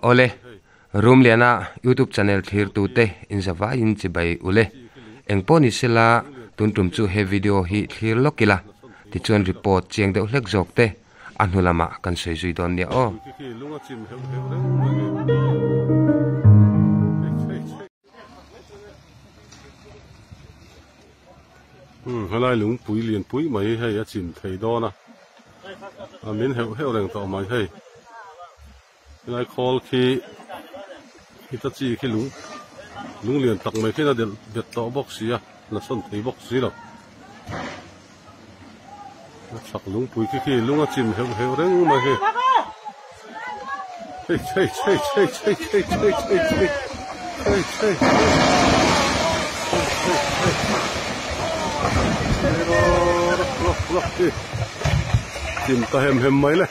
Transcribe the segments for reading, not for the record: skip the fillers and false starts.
Awle, Rumliana YouTube channel thlir tute inzavaiin chibai ule. Engpawh ni sela tun tum chu he video hi thlir lawk ila, tichuan report chiang deuh hlek zawk te a hnu lamah kan sawi zui dawn nia aw. Umm helai lungpui lianpui mai hi hei a chim thei dawn a, a min heuh heuh reng tawh mai hei. Helai khawl khi hita chi khi lung lung lian tak mai khian a delh bet tawh bawk si a, la sawn thei bawk si lo. A chhak lungpui khi khi lung a chim heuh heuh reng mai hei. Hei hei hei hei hei hei hei hei hei hei hei hei hei hei chim ta hem hem mai le.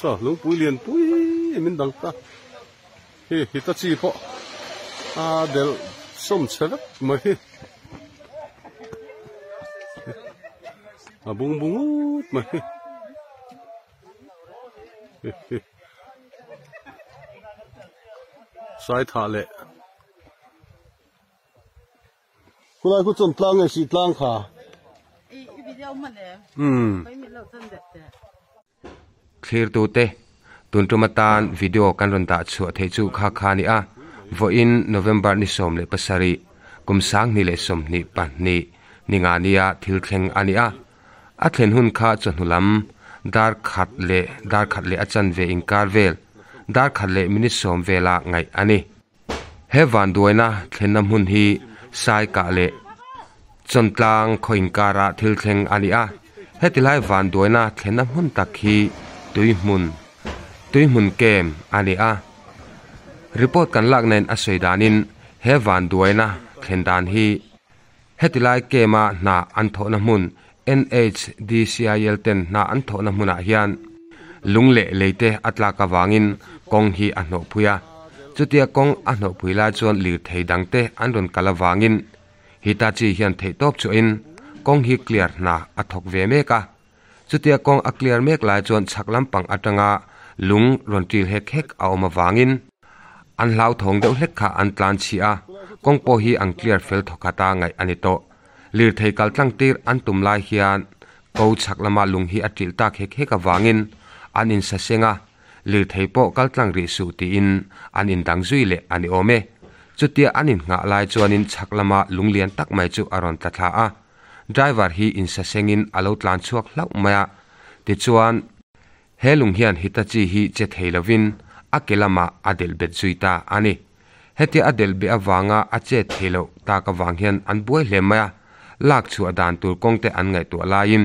Saw lungpui lian pui min dang ta hi Hitachi pawh a delh sawm chhe vek mai hi a bung bung ut mai hi sai thah leh Khulai khu chuan tlang nge sih tlang kha? Umm. Thlirtute, tun tum atan video kan rawn dah chhuah theih chu kha kha a ni a, vawiin November ni 17, kum 2022 ni nga nia thil thleng a ni a. A thlen hun kha chawhnu lam dar khat leh dar khat leh a chanve inkar vel, dar khat leh minute sawm vela ngaih a ni. He vanduaina thlenna hmun hi Saikah leh Chawntlang khaw inkara thil thleng a ni a, heti lai vanduaina thlenna hmun tak hi Tuihmun, Tuihmun Camp a ni a. Report kan lak nen a sawi danin he vanduaina thlen dan hi heti lai camp-a hna an thawhna hmun NHDCIL ten hna an thawhna hmunah hian lung leh leite a tlak avangin kawng hi a hnawhpui a. Chutia kawng a hnawhpui lai chuan lirthei dangte an rawn kal avangin Hitachi hian theihtawp chhuahin kawng hi clear hna a thawk ve mek a. Chutia kawng a clear mek lai chuan chhak lampang atanga lung rawn ṭil hek hek a awm avangin an hlauthawng deuh hlek kha an tlan chhi a, kawng pawh hi an clear fel thawkhat a ngaih a ni tawh. Lirthei kal tlang tir an tum lai hian ko chhak lama lung hi a ṭilh tak hek hek avangin an insa seng a, lirthei pawh kal tlang rih suh tiin an indang zui leh a ni awm e. Chutia an innghah lai chuanin chhak lama lung lian tak mai chu a rawn tla thla a, driver hi insa sengin a lo tlan chhuak hlauh mai a, tichuan he lung hian Hitachi hi che thei lovin a ke lamah a delh bet zui ta a ni. Hetia a delh beh avanga a chet thei loh tak avang hian an buai hle mai a, lak chhuah dan tur kawng te an ngaihtuah laiin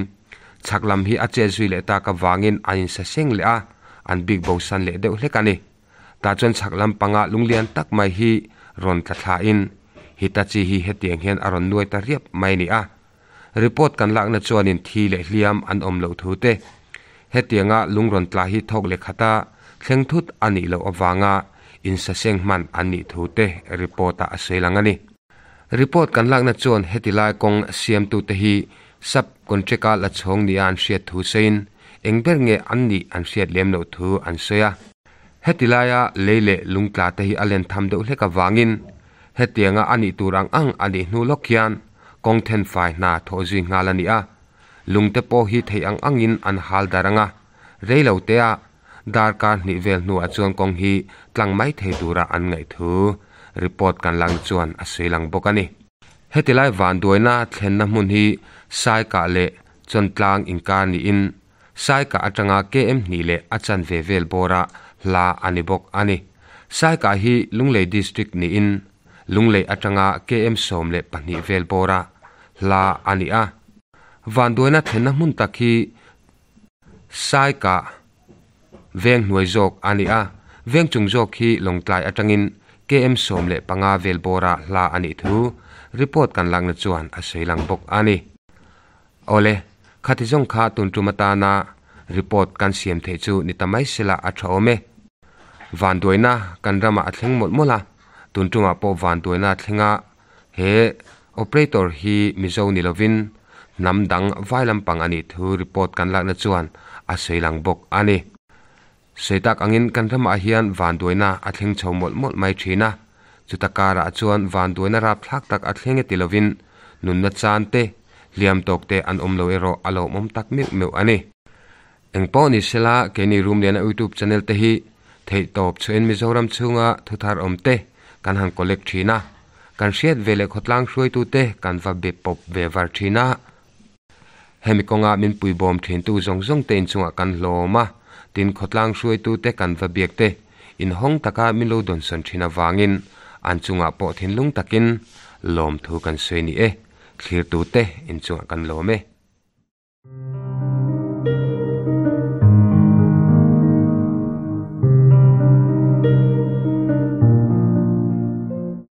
chhak lam hi a chet zui leh tak avangin an insa seng leh a, an bik bosan leh deuh hlek a ni. Tah chuan chhak lam panga lunglian tak mai hi rawn tla thlain Hitachi hi hetiang hian a rawn nuai ta riap mai a ni a. Report kan lakna chuanin thi leh hliam an awm loh thu te, hetianga lung rawn tla hi thawk leh khata thleng thut a nih loh avanga insaseng hman an nih thu te report ah a sawi lang a ni. Report kan lakna chuan heti lai kawng siamtute hi sub contract-a la chhawng nia an hriat thu sawiin eng ber nge an nih an hriat lem loh thu an sawi a. Heti laia lei leh lung tla te hi a len tham deuh hlek avangin hetianga a nih tur ang ang a nih hnu lawk hian kawng then fai hna thawh zui nghal a ni a. Lungte pawh hi theih ang angin an hal dar ang a, rei lo tea darkar hnih vel hnuah chuan kawng hi tlang mai thei tura an ngaih thu report kan lakna chuan a sawi lang bawk a ni. Heti lai vanduaina thlenna hmun hi Saikah leh Chawntlang inkar niin Saikah atanga KM hnih leh a chanve vel bawra hla a ni bawk a ni. Saikah hi Lunglei District niin Lunglei atanga KM 12 vel bawra hla a ni a. Vanduaina thlenna hmun tak hi Saikah veng hnuai zawk a ni a, veng chung zawk hi Lawngtlai atangin KM 15 vel bawra hla a nih thu report kan lakna chuan a sawi lang bawk a ni. Awle, khati zawng kha tun tum atana report kan siam theih chu ni ta mai sela a tha awm e. Vanduaina kan ramah a thleng mawlh mawlh a, tun tumah pawh vanduaina a thleng a, he operator hi Mizo ni lovin hnam dang vai lampang a nih thu report kan lakna chuan a sawi lang bawk a ni. Sawi tak angin kan ramah hian vanduaina a thleng chho mawlh mawlh mai thin a, chuta karah chuan vanduaina rapthlak tak a thleng e ti lovin nunna chan te, hliam tawk te an awm lo erawh a lawmawm tak meuh meuh a ni. Eng pawh ni sela keini Rumliana YouTube channel te hi theihtawp chhuahin Mizoram chhunga thuthar awm te kan han collect thin a, kan hriat ve leh khawtlang hruaitu te kan va be pawp ve var thin a. Hemi kawnga min puibawm thintu zawng zawng te inchungah kan hlawm a, tin khawtlang hruaitu te kan va biak te inhawng taka min lo dawnsawn thin avangin an chungah pawh thinlung takin lawmthu kan sawi ni e, thlirtu te inchungah kan lawm e.